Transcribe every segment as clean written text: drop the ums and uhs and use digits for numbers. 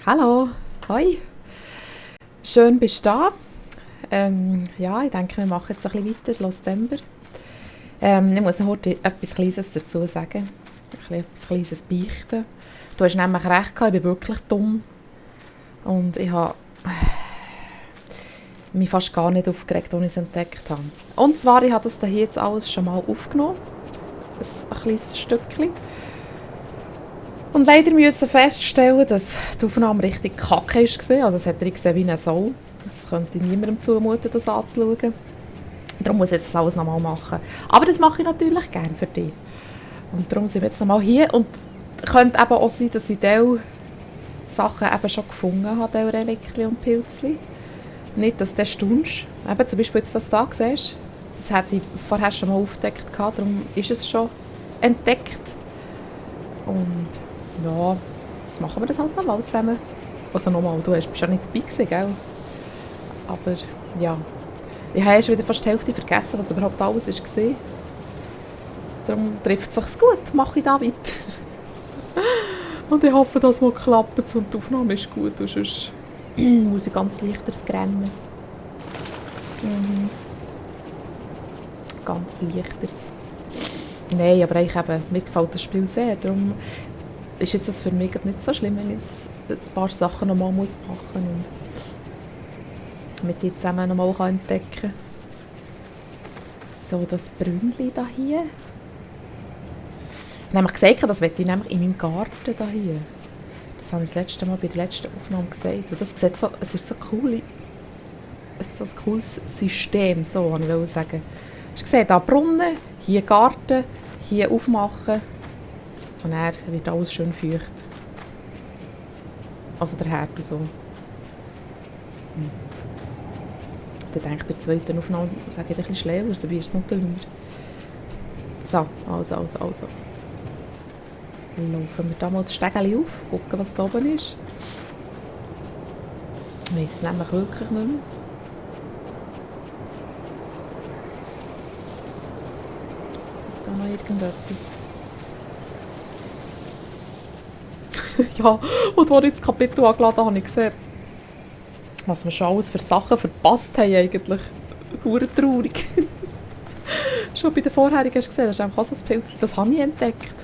Hallo, hoi. Schön bist du da. Ja, ich denke, wir machen jetzt ein bisschen weiter, los Dezember. Ich muss noch heute etwas Kleines dazu sagen. Etwas Kleines beichten. Du hast nämlich recht gehabt, ich bin wirklich dumm. Und ich habe mich fast gar nicht aufgeregt, als ich es entdeckt habe. Und zwar, ich habe das hier jetzt alles schon mal aufgenommen. Ein kleines Stückchen. Und leider müssen feststellen, dass die Aufnahme richtig kacke war. Also es hat gesehen wie eine Sau. Es könnte niemandem zumuten, das anzuschauen. Darum muss ich jetzt das alles nochmal machen. Aber das mache ich natürlich gerne für dich. Und darum sind wir jetzt nochmal hier. Und es könnte eben auch sein, dass ich diese Sachen eben schon gefunden habe, diese Reliquien und Pilzchen. Nicht, dass du staunst. Eben zum Beispiel jetzt das da, siehst du? Das hatte ich vorher schon mal aufgedeckt. Darum ist es schon entdeckt. Und ja, jetzt machen wir das halt nochmal zusammen. Also nochmal, du bist ja nicht dabei gewesen, gell? Aber ja, ich habe erst wieder fast die Hälfte vergessen, was überhaupt alles war. Darum trifft es sich gut, mache ich da weiter. Und ich hoffe, dass es mal klappt und die Aufnahme ist gut. Und sonst muss ich ganz leichtes Rennen. Ganz leichtes. Nein, aber eigentlich eben, mir gefällt das Spiel sehr. Darum ist jetzt das für mich nicht so schlimm, wenn ich jetzt ein paar Sachen nochmal machen muss und mit dir zusammen nochmal entdecken kann. So, das Brünnchen da hier. Ich habe nämlich gesagt, das möchte ich nämlich in meinem Garten da hier. Das habe ich das letzte Mal bei der letzten Aufnahme gesagt. Und das sieht so, es ist so cool. Es ist so ein cooles System, so wollte ich sagen. Hast du gesehen, hier Brunnen, hier Garten, hier aufmachen. Und dann wird alles schön feucht. Also der Herd und so. Ich denke, bei der zweiten Aufnahme sage ich ein bisschen schläfer, dabei ist es noch dümmer. So, also. Laufen wir da mal das Stegeli auf, gucken, was da oben ist. Ich weiss es nämlich wirklich nicht mehr. Da noch irgendetwas. Ja, und als ich das Kapitel angeladen habe, habe ich gesehen, was wir schon alles für Sachen verpasst haben eigentlich. Hure traurig. Schon bei den vorherigen hast du gesehen, das ist einfach auch so ein Pilz, das habe ich entdeckt.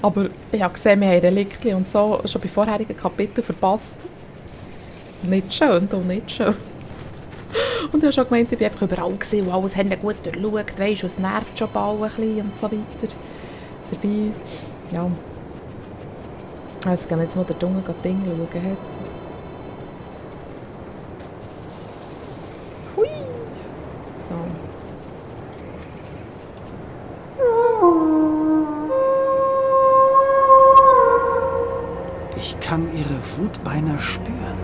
Aber ich habe gesehen, wir haben Reliquien und so schon bei vorherigen Kapiteln verpasst. Nicht schön, doch nicht schön. Und ich habe schon gemeint, ich bin einfach überall gewesen und alles haben gut durchschaut, weisst du, es nervt schon bald ein bisschen und so weiter. Dabei, ja. Also gehen wir jetzt mal der Dunge Ding schauen. Hui! So. Ich kann ihre Wut beinahe spüren.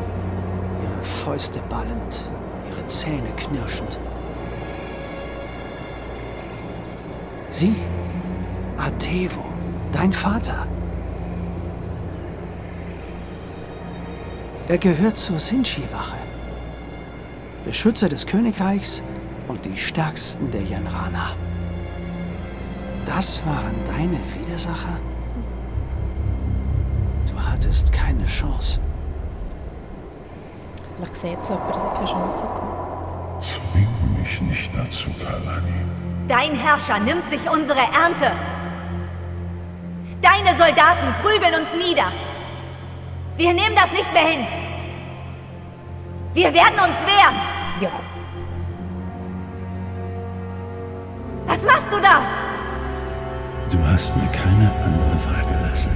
Ihre Fäuste ballend, ihre Zähne knirschend. Sie, Atevo, dein Vater. Er gehört zur Sinchi-Wache. Beschützer des Königreichs und die stärksten der Yanrana. Das waren deine Widersacher? Du hattest keine Chance. Vielleicht sieht so jemand, dass ich keine Chance habe. Zwing mich nicht dazu, Kalani. Dein Herrscher nimmt sich unsere Ernte. Deine Soldaten prügeln uns nieder. Wir nehmen das nicht mehr hin. Wir werden uns wehren. Ja. Was machst du da? Du hast mir keine andere Wahl gelassen.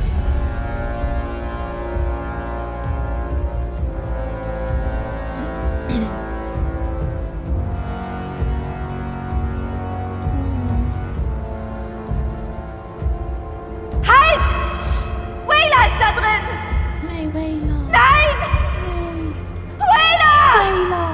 Halt! Wayla ist da drin! Nein, Wayla. Nein! Wayla! Wayla.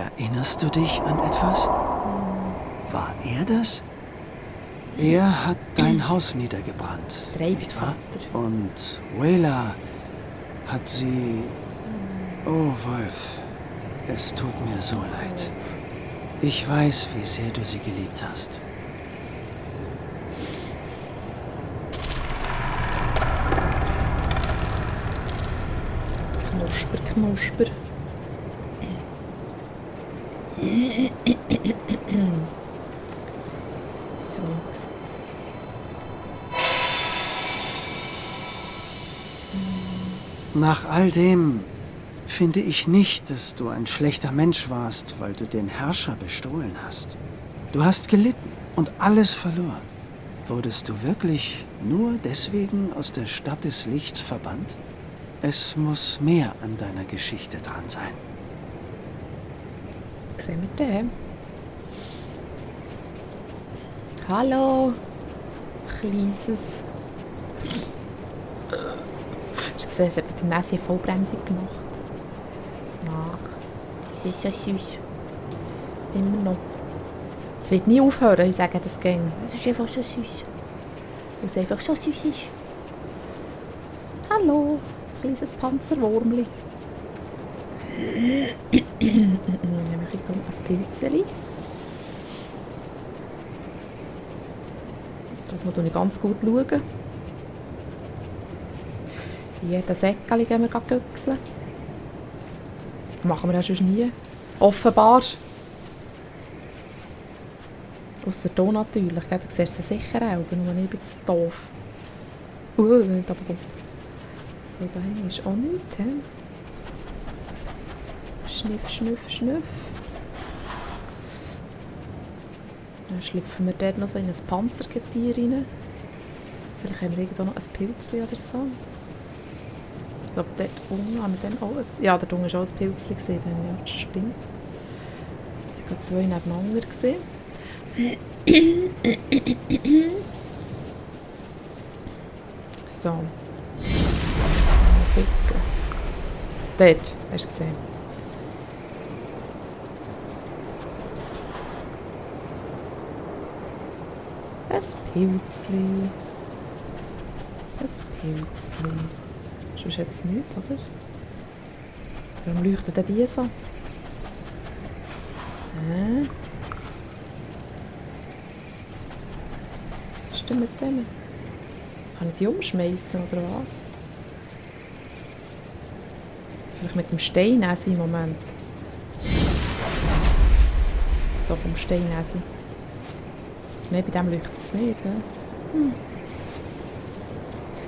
Erinnerst du dich an etwas? War er das? Er hat dein Haus niedergebrannt, nicht wahr? Und Wayla hat sie... Oh, Wolf, es tut mir so leid. Ich weiß, wie sehr du sie geliebt hast. Knusper, knusper. So. Nach all dem finde ich nicht, dass du ein schlechter Mensch warst, weil du den Herrscher bestohlen hast. Du hast gelitten und alles verloren. Wurdest du wirklich nur deswegen aus der Stadt des Lichts verbannt? Es muss mehr an deiner Geschichte dran sein. Sehen wir den? Hallo, Kleines. Hast du gesehen, es hat mit dem Nasi eine Vollbremsung gemacht. Ach, das ist ja süß. Immer noch. Es wird nie aufhören, ich sage das gäng. Es ist einfach so süß. Weil es einfach so süß ist. Hallo, kleines Panzerwurmli. Nehme ich hier ein Pilzeli. Das muss ich ganz gut schauen. Jeden Säckchen gehen wir güchseln. Machen wir das sonst nie. Offenbar. Ausser hier natürlich. Du siehst sie sicher auch, nur nicht ein bisschen doof. Nicht aber gut. So, da hinten ist auch nichts. He? Schniff, schniff, schniff. Dann schlüpfen wir dort noch so in ein Panzergetier rein. Vielleicht haben wir irgendwo noch ein Pilzchen oder so. Ich glaube, dort unten haben wir dann auch ein... Ja, dort unten war auch ein Pilzchen gesehen. Ja, das stimmt. Es waren gerade zwei nebeneinander gesehen. So. Gucken. Dort, hast du gesehen. Ein Pilzli. Ein Pilzli. Sonst jetzt nichts, oder? Warum leuchten denn die so? Hä? Was ist denn mit denen? Kann ich die umschmeißen oder was? Vielleicht mit dem Stein im Moment. So, vom Stein Nein, bei dem leuchtet es nicht.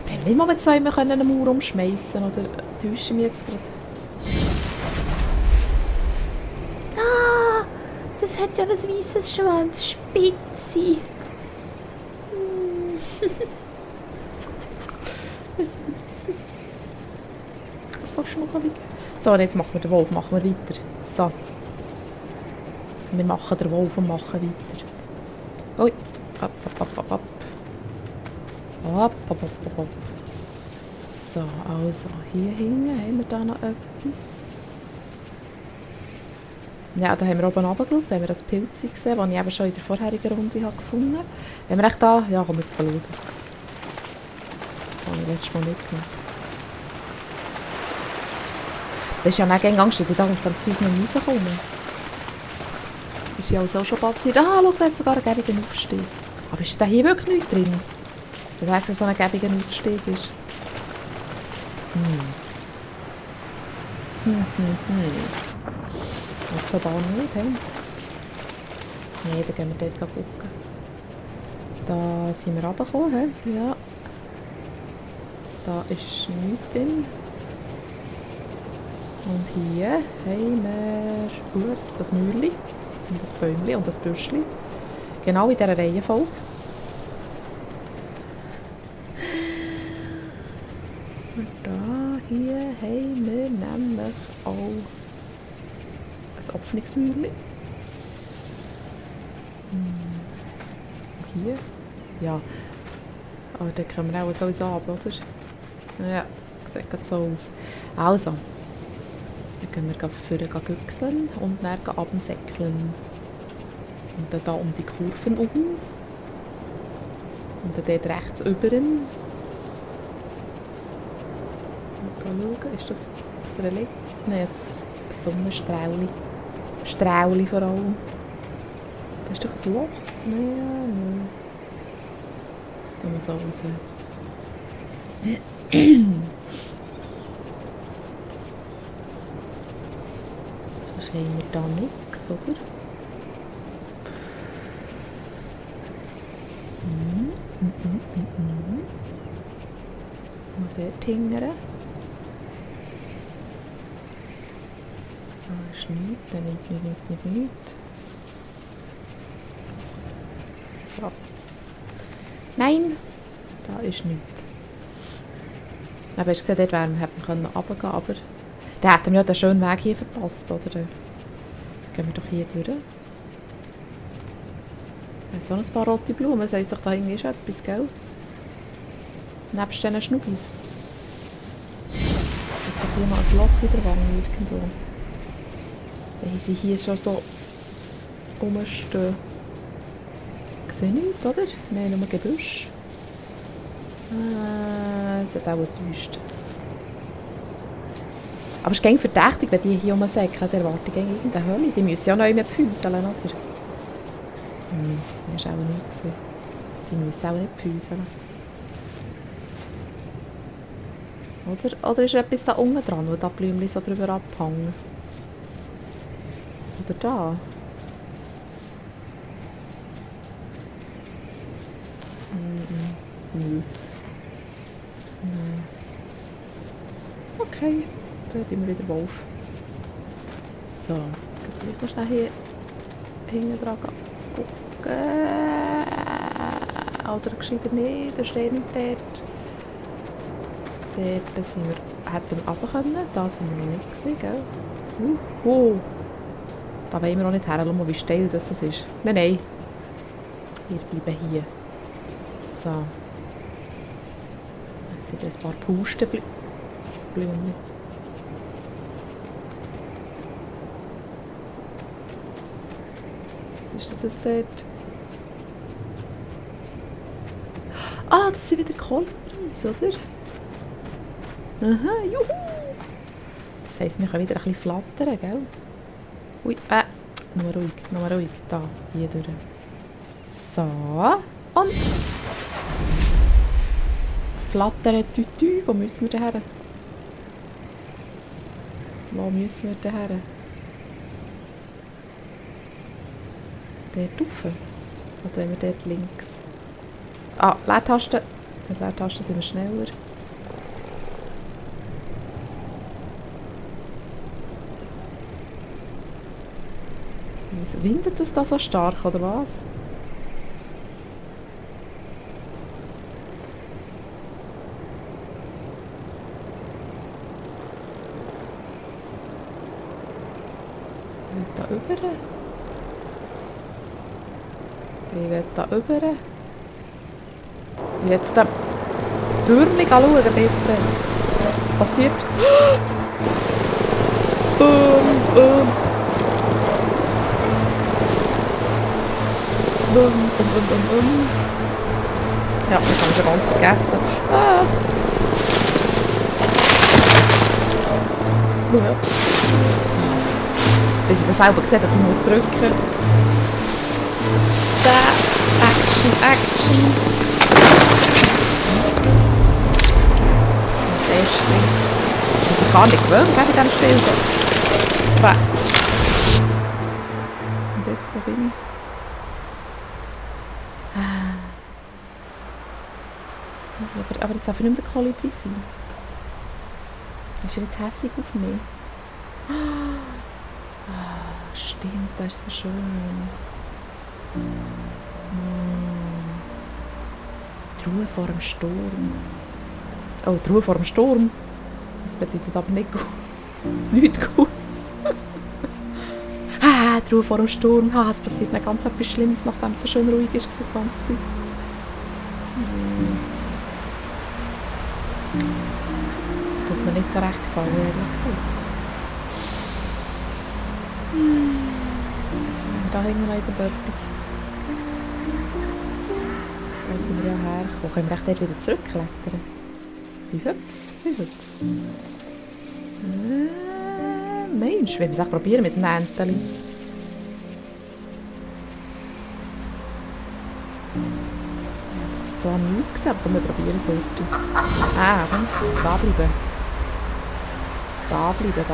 Wir haben nicht mal mit zwei mehr eine Mauer umschmeißen oder täusche ich mich jetzt gerade? Ah! Das hat ja ein weißes Schwanz, Spitze. Ein weißes. So schnuckelig. So, jetzt machen wir den Wolf, machen wir weiter. So. Wir machen den Wolf und machen weiter. Ui. Ab, ab, ab, ab, ab. Ab, ab, ab, ab, ab. So, also, hier hinten haben wir da noch etwas. Ja, da haben wir oben runtergeschaut, da haben wir das Pilz gesehen, das ich eben schon in der vorherigen Runde gefunden habe. Wenn wir echt da... Ja, komm, wir schauen. Das habe ich letztes Mal nicht gemacht. Das ist ja nicht gegen Angst, dass ich da aus dem Zeug nicht rauskomme. Das ist ja also auch schon passiert. Ah, schau, da hat sogar einen gäbigen Aufstieg. Aber ist da hier wirklich nichts drin? Wenn da so ein gäbiger Ausstieg ist. Offenbar nicht, he? Nein, dann gehen wir dort gucken. Da sind wir runtergekommen, he? Ja. Da ist nichts drin. Und hier haben wir das Mäuerchen und das Bäumchen und das Büschchen. Genau in dieser Reihenfolge. Und da, hier haben wir nämlich auch ein Öffnungsmäuerchen. Und hier, ja. Aber da kommen wir auch sowieso ab, oder? Ja, sieht gerade so aus. Also. Dann gehen wir vorne güchseln und dann abendsäckeln. Und dann hier um die Kurven herum. Und dann dort rechts über ihn. Schauen, ist das ein Relais? Nein, ein Sonnenstrauli. Strauli vor allem. Da ist doch ein Loch. Nein. Das sieht nur so aus. Sonst haben wir da nichts, oder? Noch dort hingern. Da ist nichts, da nichts. So. Nein! Da ist nichts. Aber hast du gesehen, dort hätten wir runtergehen können, aber dann hätten wir ja den schönen Weg hier verpasst, oder? Dann gehen wir doch hier durch. Jetzt auch ein paar rote Blumen, das heisst doch, da hinten ist etwas, gell? Nebst diesen Schnubbis. Jetzt habe hier noch ein Loch in der Wange irgendwo. Wenn sie hier schon so rumstehen. Ich sehe nichts, oder? Wir haben nur Gebüsch. Es hat auch getäuscht. Aber es ist gängig verdächtig, wenn die hier rumsäckeln, die erwarte ich irgendeine Hölle. Die müssen ja neu mit füßeln, oder? Das war auch nichts. Die müssen auch nicht füßeln. Oder ist etwas da unten dran, wo da Blümchen so drüber abhängen? Oder da? Nein. Okay, dann tun wir wieder Wolf. So, ich muss schnell hier hinten dran gucken. Oder gescheiter nicht, da steht nicht dort. Dort sind wir, hätten wir runter können, da sind wir noch nicht gesehen, gell? Da wollen wir noch nicht her, schau mal, wie steil das ist. Nein. Wir bleiben hier. So. Jetzt sind ein paar Pustenblümchen. Was ist das dort? Ah, das sind wieder Kolibris, oder? Aha, juhu! Das heisst, wir können wieder ein bisschen flattern, gell? Ui, nur ruhig. Da, hier durch. So. Und... Flattern, tütü. Wo müssen wir denn her? Dort rauf. Oder wollen wir dort links? Ah, Leertaste. Mit Leertaste sind wir schneller. Windet das da so stark, oder was? Da rüber. Ich will da rüber. Jetzt da Türmchen schauen, bitte. Was passiert? Bum. Ja, das habe ich schon ganz vergessen. Ja. Bis ich das selber gesehen habe, dass ich muss drücken. Action. Das ist ich gar nicht gewöhnt, in diesem Spiel. Und jetzt, wo bin ich? Aber jetzt darf ich nicht mehr der Kolibri sein. Ist er jetzt hässig auf mich? Stimmt, das ist so schön. Die Ruhe vor dem Sturm. Oh, die Ruhe vor dem Sturm? Das bedeutet aber nicht gut. Nichts Gutes. Die Ruhe vor dem Sturm. Es passiert nicht ganz etwas Schlimmes, nachdem es so schön ruhig ist die ganze Zeit. Das tut mir nicht so recht gefallen, ehrlich gesagt. Jetzt haben wir da hinten noch irgendetwas. Da sind wir ja hergekommen. Können wir echt dort wieder zurückklettern? Wie hüpft? Mensch, wir müssen es probieren mit dem Enteli. Das ist zwar nichts gesehen, aber komm, wir probieren es heute. Komm, da bleiben. Da bleiben.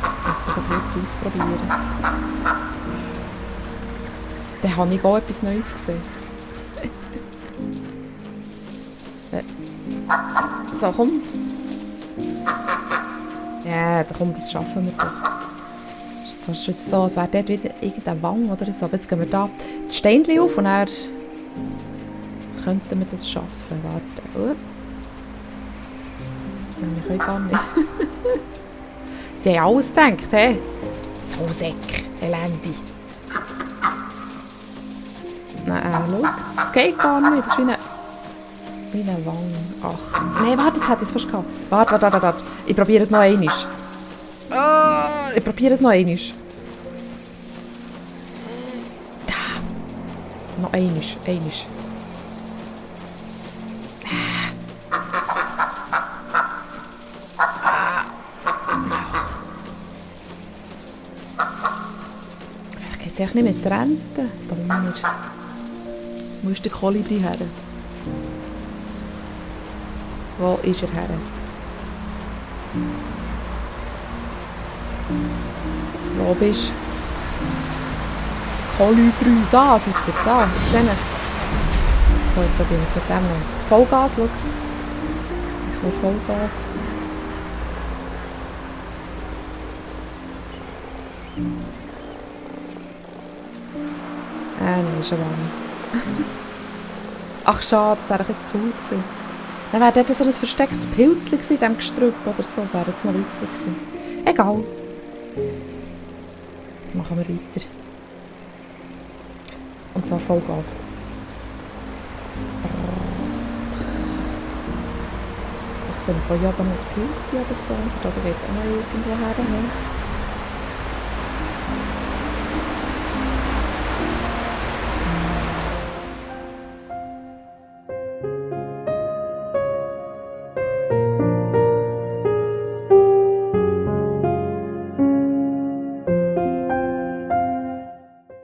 Das müssen wir doch wirklich ausprobieren. Dann habe ich auch etwas Neues gesehen. So, komm. Ja, komm, das schaffen wir doch. Das ist jetzt so, als wäre dort wieder irgendein Wang oder so. Aber jetzt gehen wir da das Steinchen auf und dann könnten wir das schaffen. Warte. Nein, wir können gar nicht. Die haben alles gedacht, hä? So Säck, Elende. Nein, schau, das geht gar nicht. Das ist wie eine Wange. Ach, nein, warte, jetzt hätte ich es fast gehabt. Warte. Ich probiere es noch einmal. Da. Noch einmal. Vielleicht geht es echt nicht mit der Rente. Donner. Wo ist der Kolibri her? Wo ist er her? Wo bist du? Kolibri, da seid ihr, da. Seht ihr? So, jetzt probieren wir es mit dem noch. Vollgas, schau. Ich will Vollgas. Nein, ist er warm. Ach schade, das wäre jetzt cool gewesen. Dann wäre dort so ein verstecktes Pilzchen in diesem Gestrüpp oder so. Das wäre jetzt noch witzig gewesen. Egal. Machen wir weiter. Und zwar Vollgas. Ich sehe von hier oben noch ein Pilzchen oder so. Da geht es auch noch irgendwo her.